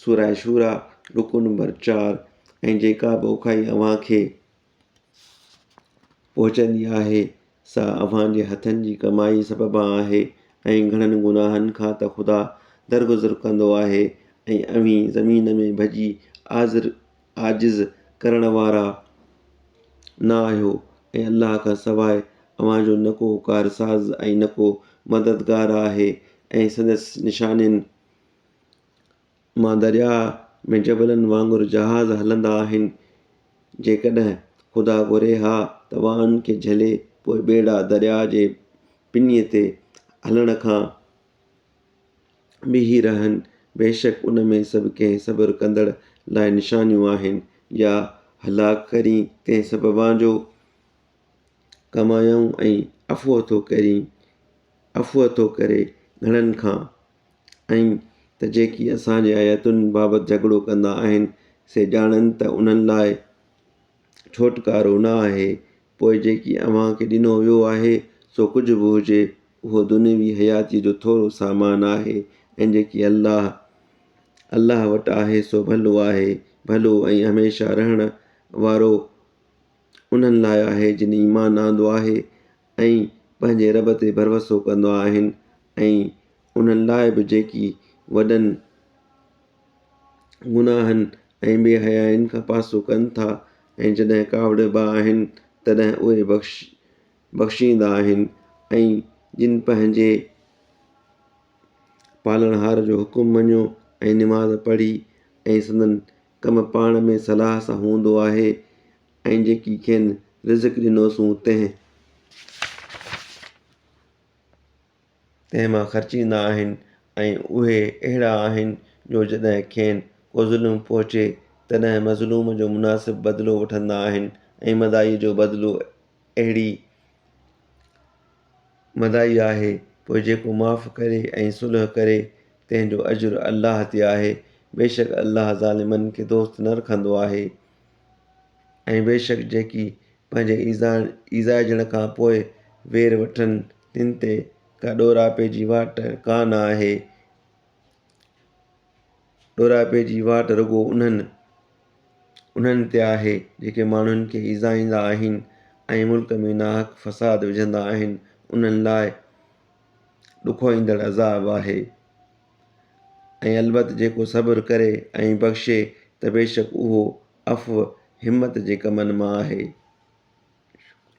سوره شوريٰ، رڪوع نمبر چار، ۽ جيڪا به اوکائي اوهان کي پهچندي آهي، سا اوهان جي هٿن جي ڪمائي سببان آهي ۽ گهڻن گناهن کان ته خدا درگذر ڪندو آهي ۽ اوهين زمين ۾ ڀڄي عاجز ڪرڻ وارا نه آهيو ۽ الله کان سواء اوهان جو نه ڪو ڪارساز ۽ نه ڪو مددگار آهي ۽ سندس نشانين مان درياء ۾ جبلن وانگر جهاز هلندا آهن. جيڪڏهن خدا گهري ها ته واهن کي جهلي پوء ٻيڙا درياء جي پنيء تي هلڻ کان بيهي رهن. بيشڪ ان ۾ سڀ ڪنهن صبر ڪندڙ لاء نشانيون آهن. يا هلاڪ ڪرين تنهن سببان جو ڪمايائون ۽ عفو ٿو ڪرين عفو ٿو ڪري گهڻن کان. ۽ ته جيڪي اسان جي آيتن بابت جهڳڙو ڪندا آهن سي ڄاڻن ته انهن لاء ڇوٽڪارو نه آهي، پوء جيڪي اوهان کي ڏنو ويو آهي سو ڪجهه به هجي اهو دنيوي حياتيء جو ٿورو سامان آهي ۽ جيڪي الله الله وٽ آهي سو ڀلو آهي، ڀلو ۽ هميشه رهڻ وارو انهن لاء آهي جن ايمان آندو آهي ۽ پنهنجي رب تي ڀروسو ڪندا آهن ۽ انهن لاء به جيڪي وڏن گناهن ۽ بي حيائين کان پاسو ڪن ٿا ۽ جڏهن ڪاوڙبا آهن تڏهن اهي بخش بخشيندا آهن ۽ جن پنهنجي پالڻهار جو حڪم مڃيو ۽ نماز پڙهي ۽ سندن ڪم پاڻ ۾ صلاح سان هوندو آهي ۽ جيڪي کين رزق ڏنوسون تنهن تنهن مان خرچيندا آهن ۽ اهي اهڙا آهن جو جڏهن کين ڪو ظلم پهچي تڏهن مظلوم جو مناسب بدلو وٺندا آهن ۽ مدائي جو بدلو اهڙي مدائي آهي پوء جيڪو معاف ڪري ۽ صلح ڪري تنهن جو اجر الله تي آهي بيشڪ الله ظالمن کي دوست نه رکندو آهي ۽ بيشڪ جيڪي پنهنجي ايذائجڻ کان پوء وير وٺن، تن تي ڪا ڏوراپي جي واٽ ڪا نه آهي. ڏوراپي جي واٽ رڳو انهن انهن تي آهي، جيڪي ماڻهن کي ايذائيندا آهن ۽ ملڪ ۾ ناحق فساد وجهندا آهن، انهن لاء ڏکوئيندڙ عذاب آهي. ۽ البت جيڪو صبر ڪري ۽ بخشي ته بيشڪ اهو عفو همت جي ڪمن مان آهي.